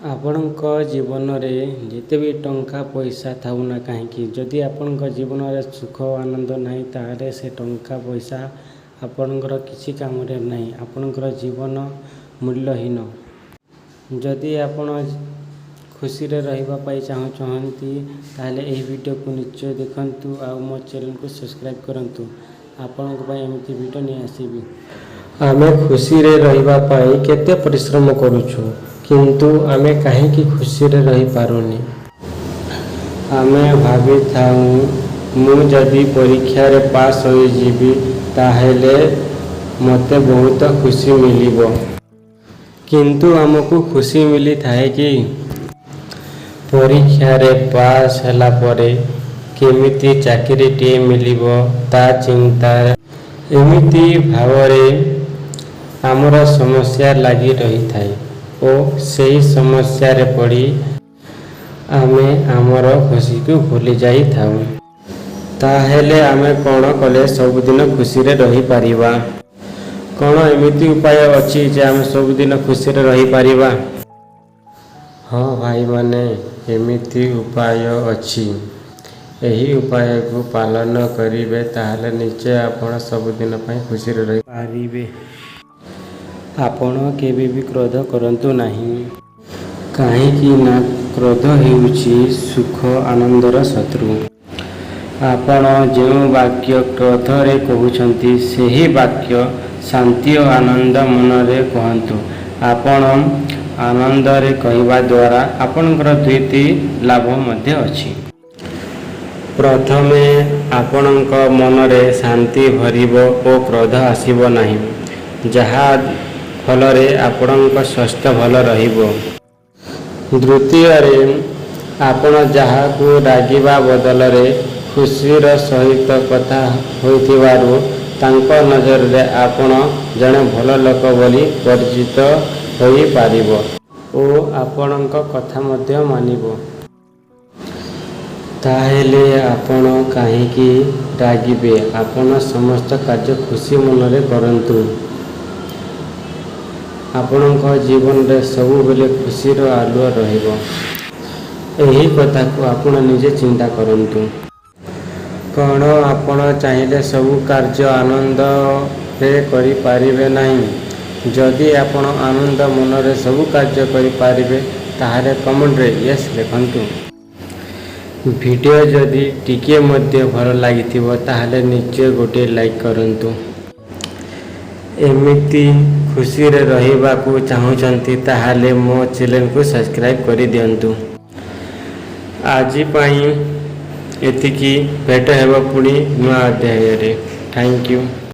ଆପଣଙ୍କ ଜୀବନରେ ଯେତେ ବି ଟଙ୍କା ପଇସା ଥାଉ ନା କାହିଁକି, ଯଦି ଆପଣଙ୍କ ଜୀବନରେ ସୁଖ ଆନନ୍ଦ ନାହିଁ, ତାହେଲେ ସେ ଟଙ୍କା ପଇସା ଆପଣଙ୍କର କିଛି କାମରେ ନାହିଁ। ଆପଣଙ୍କର ଜୀବନ ମୂଲ୍ୟହୀନ। ଯଦି ଆପଣ ଖୁସିରେ ରହିବା ପାଇଁ ଚାହୁଁଛନ୍ତି, ତାହେଲେ ଏହି ଭିଡ଼ିଓକୁ ନିଶ୍ଚୟ ଦେଖନ୍ତୁ ଆଉ ମୋ ଚ୍ୟାନେଲକୁ ସବସ୍କ୍ରାଇବ୍ କରନ୍ତୁ। ଆପଣଙ୍କ ପାଇଁ ଏମିତି ଭିଡ଼ିଓ ନେଇ ଆସିବି। ଆମେ ଖୁସିରେ ରହିବା ପାଇଁ କେତେ ପରିଶ୍ରମ କରୁଛୁ, କିନ୍ତୁ ଆମେ କାହିଁକି ଖୁସିରେ ରହିପାରୁନି? ଆମେ ଭାବିଥାଉ, ମୁଁ ଯଦି ପରୀକ୍ଷାରେ ପାସ୍ ହୋଇଯିବି, ତାହେଲେ ମୋତେ ବହୁତ ଖୁସି ମିଳିବ। କିନ୍ତୁ ଆମକୁ ଖୁସି ମିଳିଥାଏ କି? ପରୀକ୍ଷାରେ ପାସ୍ ହେଲା ପରେ କେମିତି ଚାକିରିଟିଏ ମିଳିବ, ତା ଚିନ୍ତା। ଏମିତି ଭାବରେ ଆମର ସମସ୍ୟା ଲାଗି ରହିଥାଏ ଓ ସେହି ସମସ୍ୟାରେ ପଡ଼ି ଆମେ ଆମର ଖୁସିକୁ ଭୁଲି ଯାଇଥାଉ। ତାହେଲେ ଆମେ କ'ଣ କଲେ ସବୁଦିନ ଖୁସିରେ ରହିପାରିବା? କ'ଣ ଏମିତି ଉପାୟ ଅଛି ଯେ ଆମେ ସବୁଦିନ ଖୁସିରେ ରହିପାରିବା? ହଁ ଭାଇମାନେ, ଏମିତି ଉପାୟ ଅଛି। ଏହି ଉପାୟକୁ ପାଳନ କରିବେ, ତାହେଲେ ନିଶ୍ଚୟ ଆପଣ ସବୁଦିନ ପାଇଁ ଖୁସିରେ ରହିପାରିବେ। ଆପଣ କେବେ ବି କ୍ରୋଧ କରନ୍ତୁ ନାହିଁ, କାହିଁକି ନା କ୍ରୋଧ ହେଉଛି ସୁଖ ଆନନ୍ଦର ଶତ୍ରୁ। ଆପଣ ଯେଉଁ ବାକ୍ୟ କ୍ରୋଧରେ କହୁଛନ୍ତି, ସେହି ବାକ୍ୟ ଶାନ୍ତି ଓ ଆନନ୍ଦ ମନରେ କୁହନ୍ତୁ। ଆପଣ ଆନନ୍ଦରେ କହିବା ଦ୍ୱାରା ଆପଣଙ୍କର ଦୁଇଟି ଲାଭ ମଧ୍ୟ ଅଛି। ପ୍ରଥମେ, ଆପଣଙ୍କ ମନରେ ଶାନ୍ତି ଭରିବ ଓ କ୍ରୋଧ ଆସିବ ନାହିଁ, ଯାହା ଫଳରେ ଆପଣଙ୍କ ସ୍ୱାସ୍ଥ୍ୟ ଭଲ ରହିବ। ଦ୍ୱିତୀୟରେ, ଆପଣ ଯାହାକୁ ରାଗିବା ବଦଳରେ ଖୁସିର ସହିତ କଥା ହୋଇଥିବାରୁ ତାଙ୍କ ନଜରରେ ଆପଣ ଜଣେ ଭଲ ଲୋକ ବୋଲି ପରିଚିତ ହୋଇପାରିବ ଓ ଆପଣଙ୍କ କଥା ମଧ୍ୟ ମାନିବ। ତାହେଲେ ଆପଣ କାହିଁକି ରାଗିବେ? ଆପଣ ସମସ୍ତ କାର୍ଯ୍ୟ ଖୁସି ମନରେ କରନ୍ତୁ। ଆପଣଙ୍କ ଜୀବନରେ ସବୁବେଳେ ଖୁସିର ଆଲୁଅ ରହିବ। ଏହି କଥାକୁ ଆପଣ ନିଜେ ଚିନ୍ତା କରନ୍ତୁ। କ'ଣ ଆପଣ ଚାହିଁଲେ ସବୁ କାର୍ଯ୍ୟ ଆନନ୍ଦରେ କରିପାରିବେ ନାହିଁ? ଯଦି ଆପଣ ଆନନ୍ଦ ମନରେ ସବୁ କାର୍ଯ୍ୟ କରିପାରିବେ, ତାହେଲେ କମେଣ୍ଟରେ ୟେସ୍ ଲେଖନ୍ତୁ। ଭିଡ଼ିଓ ଯଦି ଟିକିଏ ମଧ୍ୟ ଭଲ ଲାଗିଥିବ, ତାହେଲେ ନିଶ୍ଚୟ ଗୋଟିଏ ଲାଇକ୍ କରନ୍ତୁ। ଏମିତି ଖୁସିରେ ରହିବାକୁ ଚାହୁଁଛନ୍ତି, ତାହେଲେ ମୋ ଚ୍ୟାନେଲକୁ ସବସ୍କ୍ରାଇବ୍ କରିଦିଅନ୍ତୁ। ଆଜି ପାଇଁ ଏତିକି। ଭେଟ ହେବ ପୁଣି ନୂଆ ଅଧ୍ୟାୟରେ। Thank you.